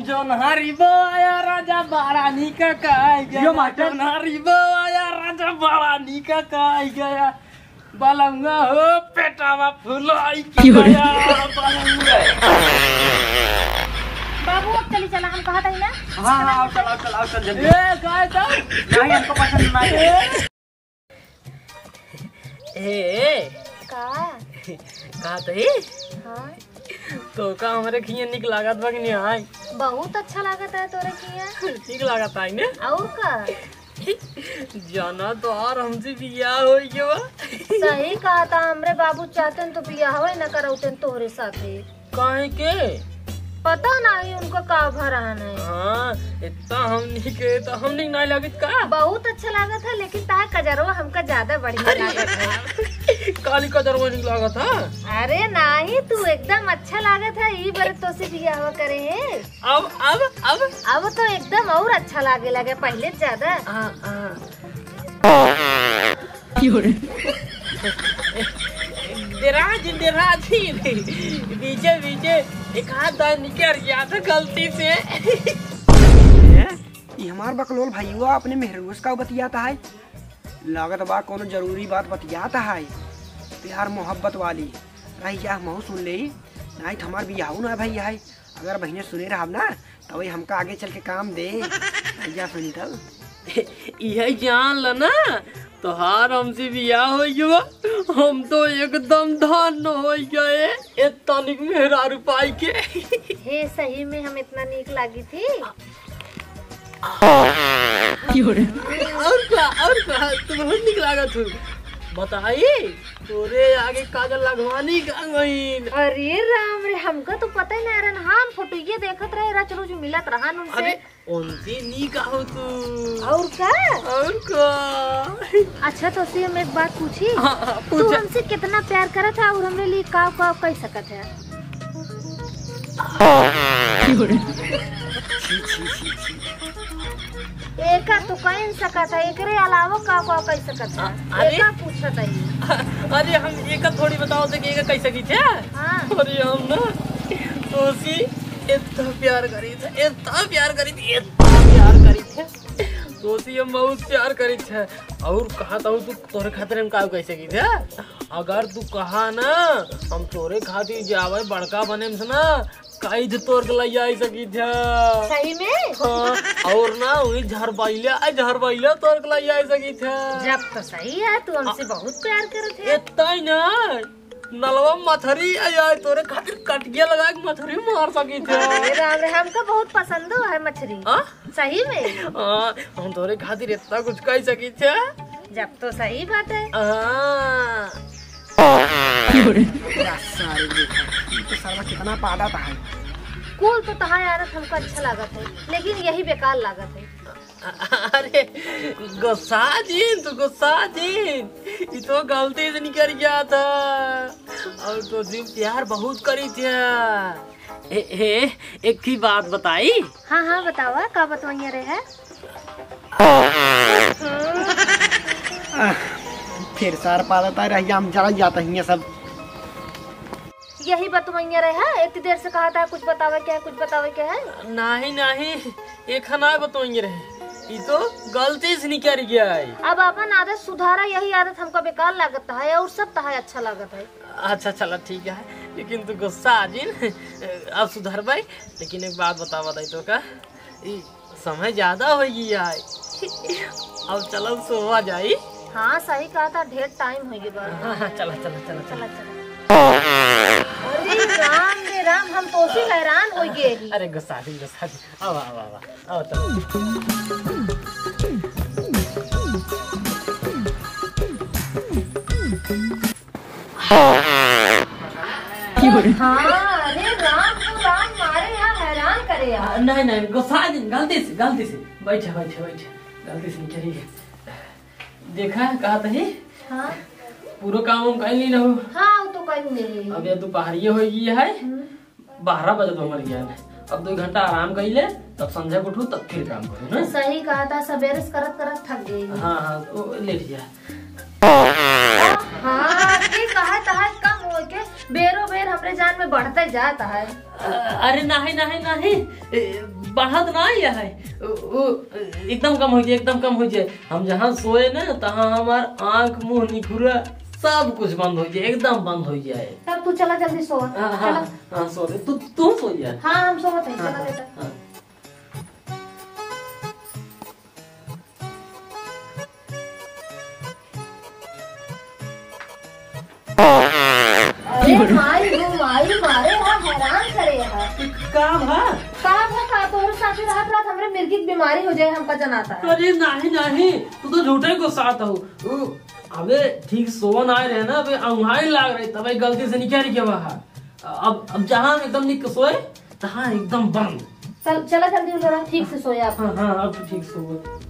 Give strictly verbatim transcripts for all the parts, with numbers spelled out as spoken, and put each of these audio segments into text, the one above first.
जोन्हारी बोया राजा बड़ा निका काई गया। जियो मास्टर। जोन्हारी बोया राजा बड़ा निका काई गया। बलंगा हो पेटावा फुलाई की क्यों रे? गया बलंगा। बाबू, अब चली चला, हम कहा था ना। हाँ, हाँ, आओ, चल, आओ, चल, आओ, चल, जल्दी। ए, काय था? नहीं, हमको पसंद नहीं है। ए, ए। का? का तो ही? हाँ। तो का हमरे खिया निक लागत बा कि नहीं आय? बहुत अच्छा लागत है तोरे खिया। ठीक लागत है ने? और का? जाना तो और हमसे बियाह हो गया बा। सही कहा था, हमरे बाबू चाहते हैं तो बियाह हो ना करौते हैं तोरे साथे। काहे के? पता नहीं उनका का भरान है। हाँ, इतना हमनी के तो हमनी के नाई लागत का? बहुत अच्छा लागत है, लेकिन तार कजरवा हमका ज्यादा बढ़िया अरे, लागत है। काली कजरवा नहीं लागत है? अरे नहीं, तू एकदम अच्छा लागत है, ई बार तो से बियाह करे है। अब, अब, अब? अब तो एकदम और अच्छा लागे लगे, पहले से ज्यादा। हाँ, हाँ। डेरा जिन, डेरा जिन। बीचे बीचे एक हाथ दान निकल गया था गलती से। ए, ई हमार बकलोल भैया अपने मेहरुआ से का बतियात है? लागत बा कोनो जरूरी बात बतियात है, प्यार मोहब्बत वाली। रही जा, महू सुन ले, नहीं तो हमार बियाहू ना भई है। अगर बहिने सुने रहब ना, तबे हमका आगे चल के काम दे। भैया सुनी तब। इहे जान ल ना, तोहार हमसे बियाह हो गया, हम तो एकदम धन्य हो गए, ए तनिक मेहरारू पाई के। हे, सही में हम इतना नीक लागी थी? और का, और का, तू बहुत नीक लागत हो। बताई, तोरे आगे काजल लगवानी का गईन। अरे राम रे, हमका तो पता ही ना रहन। हम फोटो ये देखत रहे, रच रोज मिलत रहन उनसे। अरे, उनसे नीक हो तू। और का? और का? अच्छा, तो से हम एक बात पूछी? हाँ, हाँ, तू पूछा। हमसे कितना प्यार करत है और हमरे लिए का, का कह सकत है? छी, छी, छी, छी। एका तो कह न सकत है, एकरे अलावा का, का कह सकत है? अ-, अरे। एका पूछत है। अरे, हम एका थोड़ी बताओ थे कि एका कह सकी थे? हाँ। अरे, हम ना तोसी इतना प्यार करी थे, इतना प्यार करी थे, इतना प्यार करी थे। तोसी हम बहुत प्यार करी थे। और कहा था तू, तोरे खातिर हम का कह सकी थे? अगर तू कहा ना, हम तोरे खातिर जावे बड़का बने से ना, कैद तोर के लई आई सकी था। सही में? हाँ, और ना वही झरबैला, आ झरबैला तोर के लई आई सकी था। जब तो सही है, तू हमसे आ, बहुत प्यार करत है। इतना ही ना, नलवा मथरी आ जाए तोरे खातिर कटिया लगा के मथरी मार सकी था। अरे राम रे, हमका बहुत पसंद है मछरी। हाँ? सही में? हाँ, हम तोरे खातिर इतना कुछ कह सकी थे। जब तो सही बात है। हाँ। या सारे देखा, ये तो साला कितना पादा था है। कुल तो तहार आदत हमको अच्छा लागत है, लेकिन यही बेकार लागत है। अरे गुस्सा जिन, तू गुस्सा जिन, ये तो गलती से निकल गया था। और तो जिन प्यार बहुत करी थे। ए, ए, एक ही बात बताई। हाँ, हाँ, बतावा, का बतवैया रहे है? आह, फिर सार पालता रह, हम जरा जाता ही सब। यही बतवैया रहे है, इतनी देर से कहा था, कुछ बतावे क्या है, कुछ बतावे क्या है? नहीं, नहीं, एक ना बतवैया रहे, ये तो गलती से निकल गया है। अब अपन आदत सुधारा, यही आदत हमका बेकार लागत है और सब तहार अच्छा लागत है। अच्छा, चला ठीक है, लेकिन तू गुस्सा आ जिन, अब सुधरबै। लेकिन एक बात बतावा दाई तो का, ई समय ज्यादा हो गई है, अब चलो सोवा जाई। हाँ, सही कहा था, ढेर टाइम हो गया बा। हाँ, हाँ, चला, चला, चला, चला। चला, चला। अरे राम रे राम, हम तो से हैरान हो गए ही। अरे गुस्सा आ जिन, गुस्सा आ जिन, आवा, आवा, आवा, आवा, चला। हाँ, अरे राम तो राम मारे यार, हैरान करे यार। नहीं, नहीं, गुस्सा आ जिन, गलती से, गलती से। बैठे, बैठे, बैठे। गलती से निकल गई। देखा, कहा तही? हाँ। पूरा काम हम कर ली ना हो। हाँ, वो तो कर ले। अब ये दोपहरिये हो गई है। हम्म। बारह बजे तो हमारे ज्ञान है। अब दो घंटा आराम कर ले, तब संझा को उठू, तब फिर काम करूँ ना। सही कहा था, सवेरे से करत करत थक गई। हाँ, हाँ, वो लेट गया। हाँ, के कहा तहा कम हो के बेरो बेर हमरे जान में बढ़ते जात है। अ-, अरे नाहीं, नाहीं, नाहीं, ए, बढ़त नाहीं है। उ, उ, एकदम कम होइ जाए, एकदम कम होइ जाए। हम जहाँ सोए ना, तहाँ हमार आँख, मुँह, निखुरा सब कुछ बंद होइ जाए, एकदम बंद होइ जाए। तब तू चला जल्दी सोवा। हाँ, हाँ, चला। हाँ, सो ले। तू, तू सो जा। हाँ, हम सोवत है, हाँ, चला हाँ, बेटा। हाँ। अरे माई गो माई, मारे हा हैरान करे हा। का भा? का भा का, तोहरे साथे रहत रहत हमरे मिर्गी के बीमारी हो जाए, हमका जनाता है। अरे नाहीं, नाहीं, तू तो झूठे गुस्सात हो। उ, अबे ठीक सोवन आए रहे ना, अबे अंगहाई लाग रहे, तबे गलती से निकल गया वहाँ। अब, अब जहाँ हम एकदम निक सोए, तहाँ एकदम बंद। चल, चला जल्दी उठो ना, ठीक से सोए आप। हाँ, हाँ, अब तो ठीक सोए।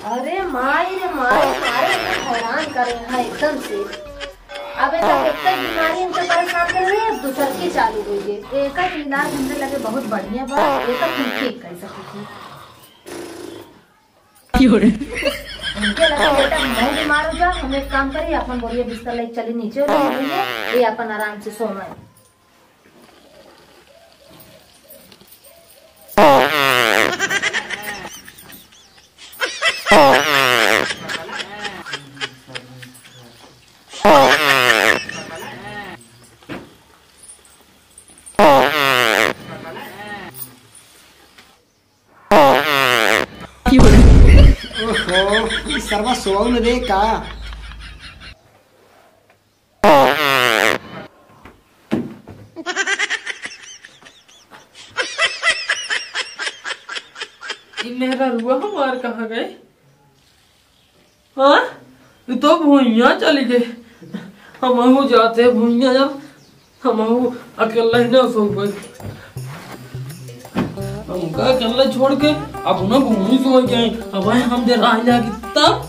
अरे माई रे माई, मारे तो हैरान करे हैं एकदम से। अब एक, एक तो बीमारी इनके परेशान कर रही है, दूसर की चालू हो गई। एक इलाज हमरे लगे बहुत बढ़िया बा, एक हम ठीक कर सकते हैं। इनके लगे बेटा मत बीमार हो जा, हम एक काम करी, अपन बोरिया बिस्तर लेके चली नीचे, ले भैया, ये अपन आराम से सोना है। ओहो, ई सरवा सोऊ न दे का? ई मेहररुआ हमार कहाँ गए? हाँ? ई तो भुइयाँ चली गए। हमहू जाते भुइयाँ, अब हमहू अकेला ही ना सो पाए। हमका अकेला छोड़ के अपना भूमि सो गए। अब हम दे राह जाके तब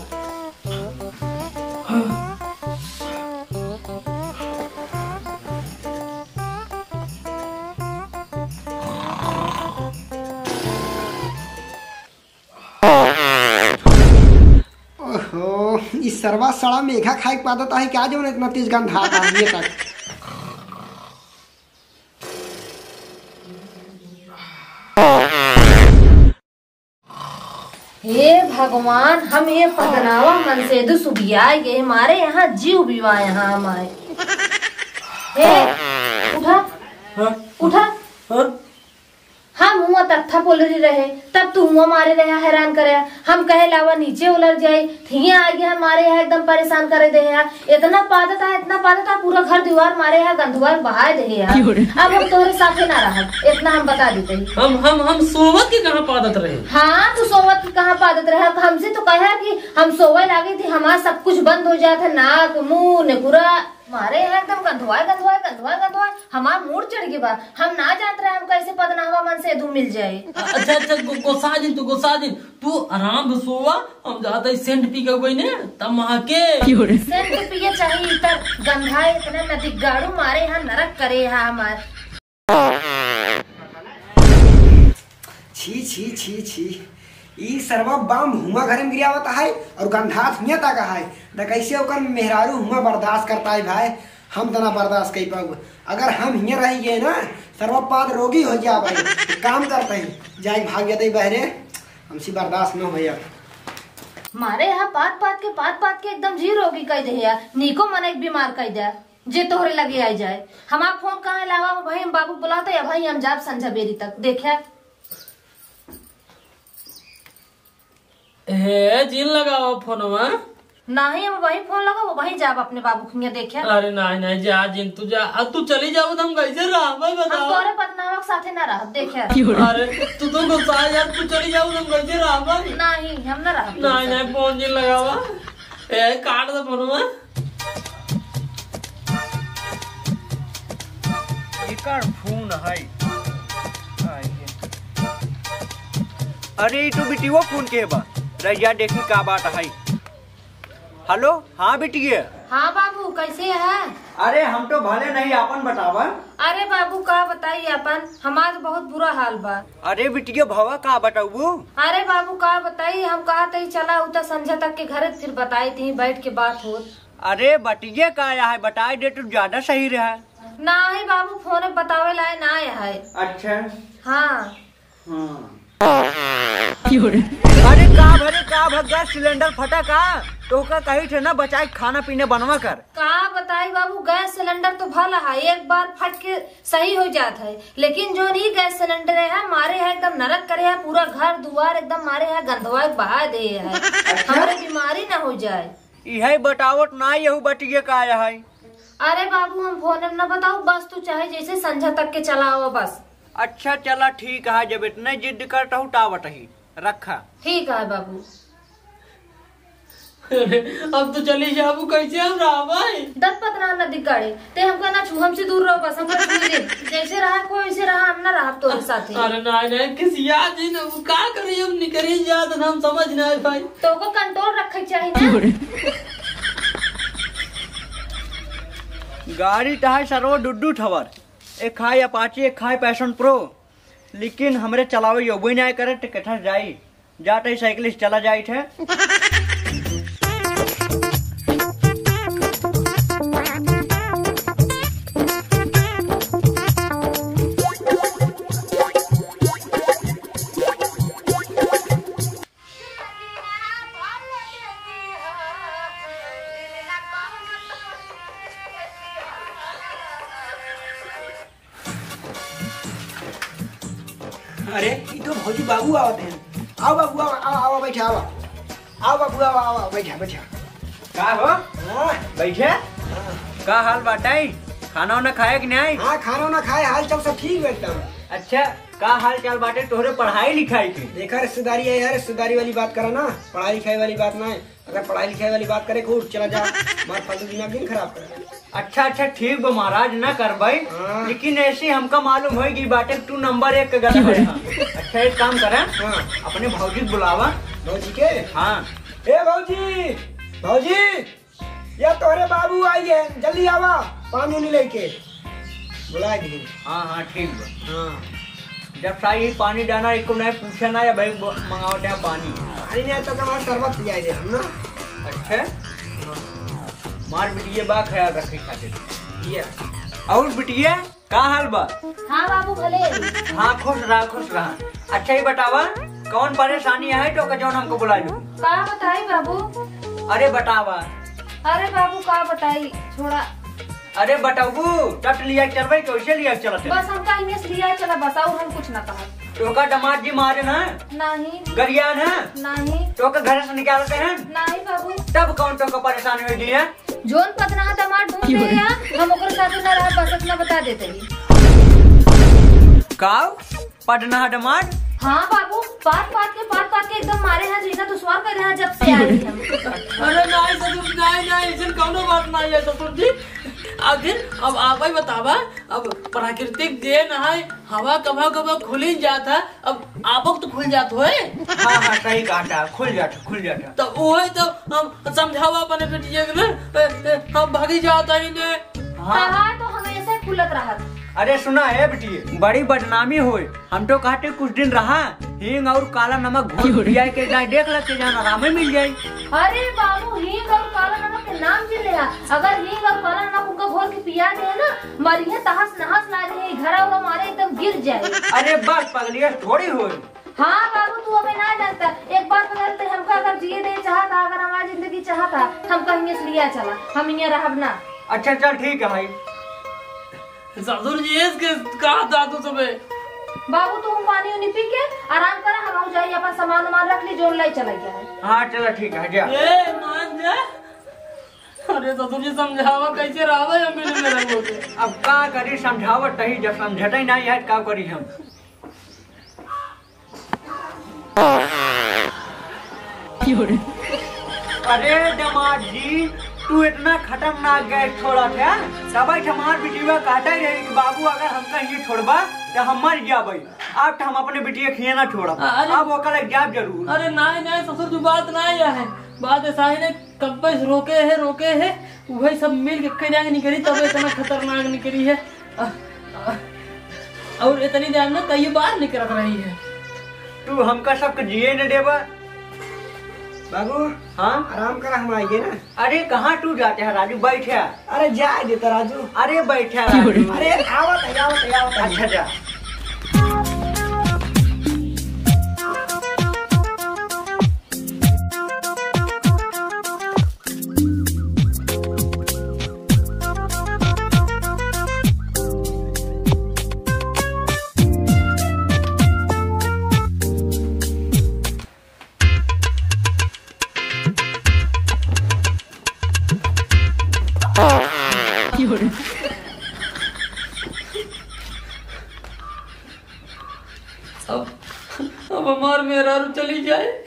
ओहो, ई सरवा सड़ा मेघा खाए के पादत आहे क्या, जौन इतना तेज गंध आता है ये तक? हे भगवान, हम ये पदनावा मनसेदु सुबियाए गए, मारे यहाँ जीव बिवा यहाँ हमारे। हे, उठा, हाँ? उठा। हाँ? हम हुआ तत्था बोल रही रहे, तब तू हुआ मारे रहे हैरान करे। हम कहे लावा नीचे उलर जाए, थिया आ गया हमारे यहाँ एकदम परेशान करे दे है। इतना पादत है, इतना पादत है, पूरा घर दीवार मारे है, गंधुआ बहाए दे है। क्यों रे? अब हम तोहरे साथे ना रहब, इतना हम बता देते हैं। हम, हम, हम सोवत के कहाँ पादत रहे? हाँ, तू सोवत के कहाँ पादत रहे? अब हमसे तो कहा कि हम सोवे लागे थे, हमारा सब कुछ बंद हो जात है, नाक, मुंह, नेकुरा। मारे यहाँ एकदम गंधवाए, गंधवाए, गंधवाए, गंधवाए। हमार मूड चढ़ गई बा। हम ना जानत रहे हम कैसे पदनाहवा मनसेदू मिल जाए। अच्छा, अच्छा, गो-, गोसा जिन, तू गोसा जिन, तू आराम से सोवा, हम जाते ही सेंट पी के गई ने, तब वहाँ के। सेंट पिए चाहे इतर गंधा इतना नदी गाड़ू मारे यहाँ नरक करे यहाँ हमार। छी, छी, छी, छी। ई सरवा बाम हुआ घरे में गिरावत है और गंधात हियाँ तक है। न कैसे ओकर मेहरारू हुआ बर्दाश्त करता है भाई, हम तना बर्दाश्त कर पाऊ। अगर हम हियाँ रह गए ना, सरवा पाद रोगी हो गया भाई। एक काम करते हैं, जाए भाग जाते बहरे, हमसे बर्दाश्त न हो अब। मारे यहाँ पात पात के, पात पात के एकदम जी रोगी कह दे यार, नीको मन एक बीमार कह दे। जे तोहरे लगे आई जाए। हमार फोन कहाँ है लावा, भाई हम बाबू बुलाते या भाई हम जाब संझा बेरी तक। देखा। हे, जिन लगावा फोनवा। नहीं, हम वही फोन लगावा, वही जाब अपने बाबू के हियाँ। देखा। अरे नहीं, नहीं, जा जिन तू जा। अब तू चली जाओ तो हम कैसे रहबे हम बताओ? तोरे पदनावा के साथे ना रहब, देखा। अरे तू तो गुस्सा यार, तू चली जाओ तो हम कैसे रहबे? नहीं, हम ना रहब नहीं, तोरे साथे। नहीं, फोन जिन लगावा। ए, काट दे फोनवा। एकर फोन है। अरे, ई तो बिटियो फोन के बा। रह जा, देखी का बात है। हेलो, हाँ बिटिया। हाँ बाबू, कैसे है? अरे हम तो भले नहीं, आपन बतावा। अरे बाबू, का बताई आपन, हमार तो बहुत बुरा हाल बा। अरे बिटिया, भवा का बताऊ? अरे बाबू, का बताई, हम कहा तई चला उता संझा तक के घरे, फिर बताई थी बैठ के बात होत। अरे बटिया का आया है, बताई दे तू ज्यादा सही रहा। नाही बाबू, फोन बतावे लाए ना आया है। अच्छा। हाँ। हाँ। अरे का भरे, का भर गैस सिलेंडर फटा का? तोहका कही थे ना बचाए खाना पीना बनवा कर। का बताई बाबू, गैस सिलेंडर तो भला है, एक बार फट के सही हो जात है, लेकिन जो नहीं गैस सिलेंडर है, मारे है एकदम नरक करे है, पूरा घर दुआर एकदम मारे है गंधवा के बहा दे है। अच्छा। हमरे बीमारी ना हो जाए। इहे बतावत ना यहू बटिये का है। अरे बाबू, हम फोन में ना बताऊ, बस तू चाहे जैसे संझा तक के चला आवा बस। अच्छा चला ठीक है, जब इतने जिद करत हूँ टावत ही रखा। ठीक है बाबू। अरे, अब तो चली जाबू, कैसे हम रहबै? दत पतना नदी गाड़े, ते हमका ना छू, हमसे दूर रहो बस, हमका छू दे। जैसे रहा कोई वैसे रहा, हम ना रहब तोरे साथे। अरे नहीं नहीं, किसिया जी न, वो का करी, हम निकरी जात न, हम समझ ना आए भाई। तो को कंट्रोल रखे के चाही ना। गाड़ी टहाई सरवा डुड्डू ठवर, एक खाए अपाची, एक खाए पैशन प्रो, लेकिन हमरे चलावे योबे ना करे, तो कथा जाई। जात ही साइकिल से चला जाइत है। अरे, ई तो भौजी बाबू आवत हैं। आओ बाबू, आओ, आओ, आओ, बैठा, आओ। आओ बाबू, आओ, आओ, आओ, बैठा, बैठा। का हो? हाँ। बैठे? हाँ। का हाल बाटे? खाना वाना खाए कि नहीं? हाँ, खाना वाना खाए, हाल चाल सब ठीक बा एकदम। अच्छा, का हाल चाल बाटे तोहरे पढ़ाई लिखाई के? देखा रिश्तेदारी है यार, रिश्तेदारी वाली बात करा ना, पढ़ाई लिखाई वाली बात ना है। अगर पढ़ाई लिखाई वाली बात करे, खूब चला जा, हमार फालतू दिमाग दिन खराब कर। अच्छा, अच्छा, ठीक बा महाराज, ना करबै। हाँ। लेकिन ऐसे हमका मालूम होई कि बाटे तू नंबर एक के गधा है। अच्छा, एक काम करा, हाँ। अपने भौजी के बुलावा। भौजी के? हाँ। ए भौजी, भौजी, या तोहरे बाबू आई है, जल्दी आवा, पानी उनी लेके। बुलाए दिए। हाँ, हाँ, ठीक बा। हाँ। जब साई पानी डाना, एको नहीं पूछे ना, या भाई ब-, मंगावत है पानी। पानी नहीं तो हमारा शरबत पियाई दे हम ना। अच्छा? मार बिटिया बा ख्याल रखे खातिर। ये। और बिटिया, का हाल बा? हाँ बाबू, भले। हाँ, खुश रहा, खुश रहा। अच्छा, ये बतावा, कौन परेशानी है तो का जौन हमको बुलाए? का बताई बाबू? अरे बतावा। अरे बाबू, का बताई, छोड़ा। अरे बताऊ, चट लिया के चलबे, कैसे लिया के चलत है? बस हमका हियाँ से लिया चला बस, और हम कुछ ना कहब। तोहका दामाद जी मारे ना? नहीं। गरिया ना? नहीं। तोहका घर से निकालते हैं? नहीं बाबू। तब कौन तोहका परेशान हो गई है? जौन पटनहा दामाद ढूंढ रहे हैं, हम ओकरे साथे ना रहब, बस इतना बता देते ही। का? पटनहा दामाद? हाँ बाबू, पात पात के, पात पात के एकदम मारे हैं, जीना दुश्वार कर रहे हैं जब से आए हैं हम। अरे नहीं ससुर, नहीं, नहीं, ऐसन कौनो बात नहीं है ससुर जी। आखिर अब आप ही बतावा, अब प्राकृतिक देन है, हवा कभा कभा खुलिन जात है, अब आपक तो खुल जात होए। हाँ, हाँ, सही कहा था, खुल जात, खुल जात। तो वही तो हम समझावा अपने बेटिया के ना, ए, ए, हम भागी जात है ने। हाँ। तहार तो हमेशा खुलत रहत। अरे सुना है बेटी, बड़ी बदनामी होए। हम तो कहते कुछ दिन रहा, हींग और काला नमक घोल पिया के जाए, देख लेते जान आराम मिल जाए। अरे बाबू, हींग और काला नमक के नाम जिन लिया। अगर हींग और काला नमक उनका घोल के पिया दे ना, मरिए तहस नहस ला दे, घर वाला मारे एकदम गिर जाए। अरे बस पगलिया थोड़ी होए। हाँ बाबू, तू अबे ना जानता। एक बार बदलते हमका अगर जिए दे चाहता, अगर हमारी जिंदगी चाहता, हम कहीं से लिया चला, हम यहाँ रहब ना। अच्छा चल ठीक है भाई। ससुर जी, इसके कहा था तू सुबह? बाबू, तू पानी उनी पी के आराम करा, हम जाई अपन सामान उमान रख ली, जोन लाई चला गया है। हाँ, चला ठीक है, जा। ए, मान जा। अरे ससुर जी, समझावा कैसे रहबे हम बिना मेरा लोग के? अब का करी, समझावत तही, जब समझते ही नहीं है, का करी हम? अरे दामाद जी, तू इतना खतरनाक गैस छोड़ा था, तब हमार बिटिया कहता ही रही कि बाबू अगर हमका ये छोड़बा तो हम मर जाबे। अब तो हम अपने बिटिया खिए ना छोड़ब, अरे। अब ओकर लग जाब जरूर। अरे नहीं, नहीं ससुर जी, बात नहीं है, बात ऐसा ही नहीं। तब बस रोके है, रोके है, वही सब मिल के कई जाके निकली, तब इतना खतरनाक निकली है। अ, अ, और इतनी देर में कई बार निकलत रही है। तू हमका सबके जिए न देबा। बाबू, हाँ? आराम करा, हम आइए ना। अरे, कहाँ तू जाते है राजू? बैठ है। अरे, जाए देता राजू। अरे, बैठ है राजू। अरे, आवत है, आवत है, आवत है। अच्छा, जा। अब, अब हमार मेहरारू चली जाए,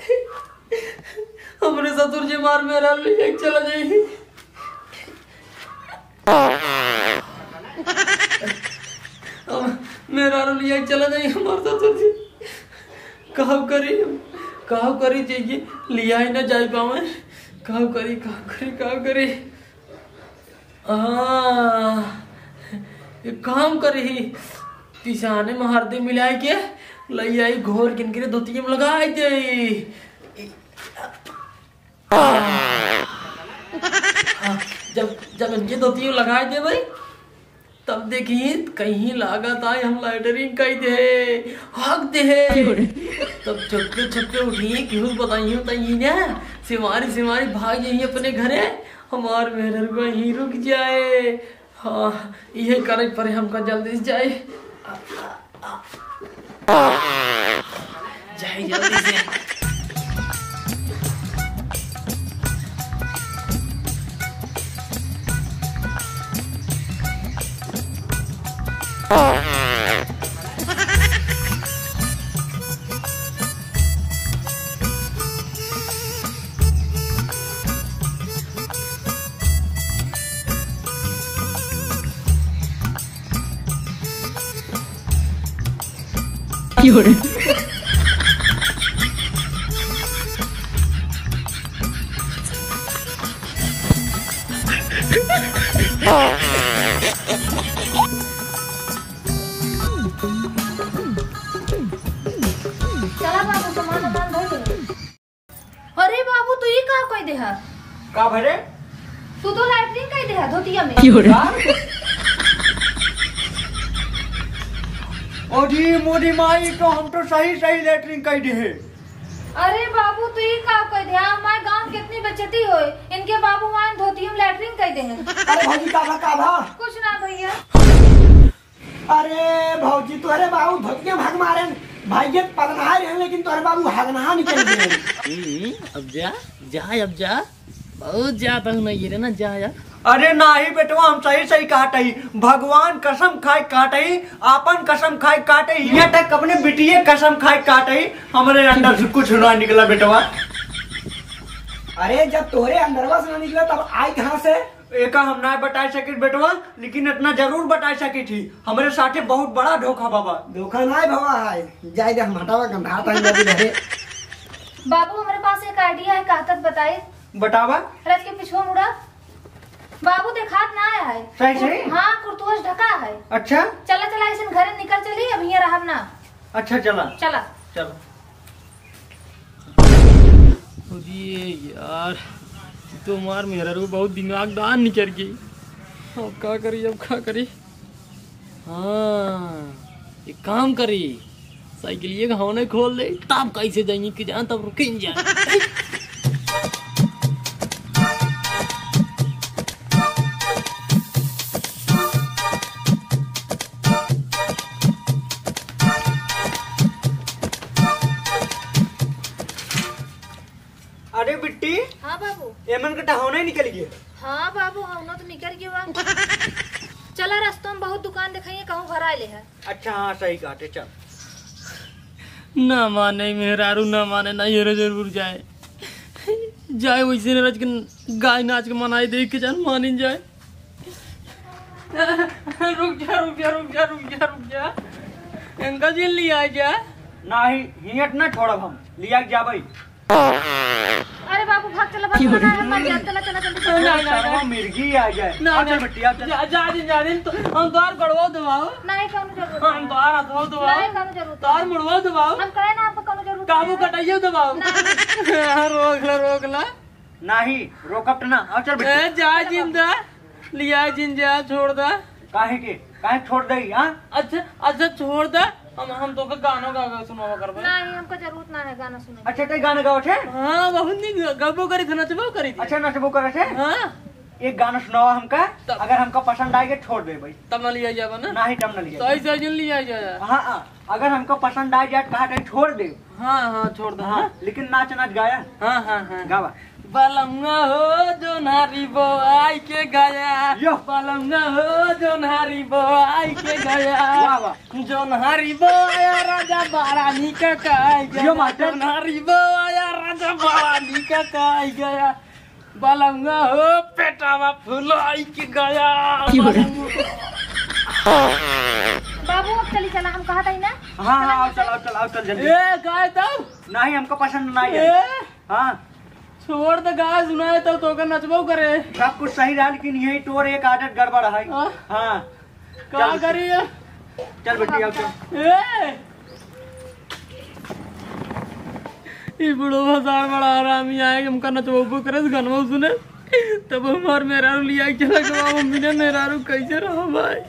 हमरे ससुर जी हमार मेहरारू ले जाए चला जाए। अब मेहरारू लिया चला जाई हमार ससुर जी। काव करी, काव करी जी, लिया ही ना जाई पावे। काव करी, काव करी, काव करी? आ, एक काम करी, पिसाने में हरदी मिलाए के लई आई, घोर किनकरे धोतिया में लगाई दे। हाँ, जब, जब इनके धोती में लगाए दे भाई, तब देखी कहीं लागत आए हम लैटरिन कई दे, हक दे। तब छुपके छुपके उठी, केहू बताइयो तई ना, सिमारी सिमारी भाग जाइए अपने घरे, हमार मेहररुआ ही रुक जाए। हाँ, इहे करे परे हमका जल्दी से जाए। जाए जल्दी से। चला बाबू, सामान वामान धर ले। अरे बाबू, तू ई का कह देहा? का भरे? तू तो लैट्रिन कह देहा धोतिया में। का? अरे मोरी माई, तो हम तो सही सही लैट्रिन कह देहे। अरे बाबू, तू ई का कह देहा? हमारे गांव कितनी बेइज्जती होए, इनके बाबू वहाँ धोतिया में लैट्रिन कह देहे। अरे भौजी, का भा, का भा? कुछ ना भैया। अरे भौजी, तोहरे बाबू धोतिया में हक मारेन। भाई, ये पगनहा रहे, लेकिन तोहरे बाबू हगनहा निकल गए। हम्म, अब जा, जा, अब जा। बहुत जात हूँ ना ये रे ना, जा, जा। अरे नाही बेटवा, हम सही सही कहत हई। भगवान कसम खाए कहत हई, आपन कसम खाए कहत हई, यहाँ तक अपने बिटिये कसम खाए कहत हई, हमरे अंदर से कुछ ना निकला बेटवा। अरे जब तोहरे अंदरवा से ना निकला तब आई कहाँ से? एका हम ना बताए सकित बेटवा, लेकिन इतना जरूर बताए सकित ही, हमरे साथे बहुत बड़ा धोखा बाबा। धोखा ना भवा है, जाए दे, हम हटावा गंधात है नदी धरे। बाबू, हमरे पास एक आइडिया है, कहकत बताई। बतावा। रच के पिछुआ मुड़ा। बाबू, देखात ना है। सही, सही? हाँ, कुर्तुआ से ढका है। अच्छा। चला, चला, ऐसे घरे निकल चली, अब यहाँ रहब ना। अच्छा, चला। चला। चला। अरे यार, तो हमार मेहरारू बहुत दिमागदार निकल गई। अब का करी, अब का करी? हाँ, एक काम करी, साइकिलिए का हौने खोल दे, तब कैसे जाइए कि जान, तब रुकिन जाए। अरे बिट्टी, हाँ बाबू। एमन के टहौना ही निकल गए। हाँ बाबू, हौना तो निकल गए बा। चला, रस्तों में बहुत दुकान देखाइए, कहूँ भरा ले है। अच्छा, हाँ, सही कहते, चल। ना माने मेहरारू, ना माने, ना ये जरूर जाए। जाए वैसे न रच के गाय नाच के मनाई देख के जान मानिन जाए। रुक जा, रुक जा, रुक जा, रुक जा, रुक जा। इनका जिन लिया जा। नाही, हियत ना छोड़ब हम, लिया के जाबई। अरे बाबू, भाग चला, भाग चला, ना, हम मर जाए, चला, चला, जल्दी चला। ना, ना, ना। सरवा मिर्गी आ जाए। ना, आ, चल ना। बेटी, आ, चल। जा, जा, जा, जा, तो हम तोहार गड़वा दबाओ। नहीं, कौनो जरूरत हम नहीं। तोहार हथवा दबाओ। नहीं, कौनो जरूरत तोहार नहीं। मुड़वा दबाओ। हम कहे ना, आपको कौनो जरूरत काबू नहीं। कटाइयो दबाओ। नहीं। हाँ, रोक ला, रोक ला। नहीं, रोकब त ना। आ, चल बेटी। ए, जा जिंदा, लिया जिन जा, छोड़ दा। काहे के? काहे छोड़ दई, हाँ? अच्छा, अच्छा, छोड़ दा। हम, हम तोके गाना गा, गा सुनावा करबे। नहीं, हमका जरूरत ना है गाना सुने के। अच्छा, ते गाना गावत है? हाँ, बहुत नीक गा-, गाबो करी थे, नचबो करी थे। अच्छा, नचबो करत है? हाँ। एक गाना सुनावा हमका, तब। अगर हमका पसंद आए के छोड़ देबे। तब ना लिया जाबा ना? नहीं, तब ना लिया तो जाबा। ऐसे जिन लिया जाए। हाँ, हाँ, अगर हमका पसंद आ जाए, कहा कहीं छोड़ दे। हाँ, हाँ, छोड़ दे, हाँ, हाँ। लेकिन नाच, नाच गाया। हाँ, हाँ, हाँ। गावा। बलमुआ हो जोन्हारी बोआई के गया। यो। बलमुआ हो जोन्हारी बोआई के गया। वाह, वाह। जोन्हारी बोआया राजा बड़ा निका काई गया। यो मास्टर। जोन्हारी बोआया राजा बड़ा निका काई गया। बलमुआ हो पेटावा फुलाई के गया। की हो रहा? बाबू, अब चली चला, हम कहा था ही ना। हाँ, हाँ, आओ चल, आओ चल, आओ चल जल्दी। ए, गाय दो। नहीं, हमको पसंद नहीं है। ए? हाँ। छोड़ दे, गाय सुनाए तो तोके नचबो करे। सब कुछ सही रहा, लेकिन यही तोर एक आदत गड़बड़ है। हाँ। हाँ। का चल। करी है? चल बेटी, आओ चल। ए! ई बुढ़ो भसार बड़ा हरामी आए, हमका नचबो करे, गनवा सुने। तब हमार मेहरारू लिया के चला गवा, हम बिना मेहरारू कैसे रहो भाई?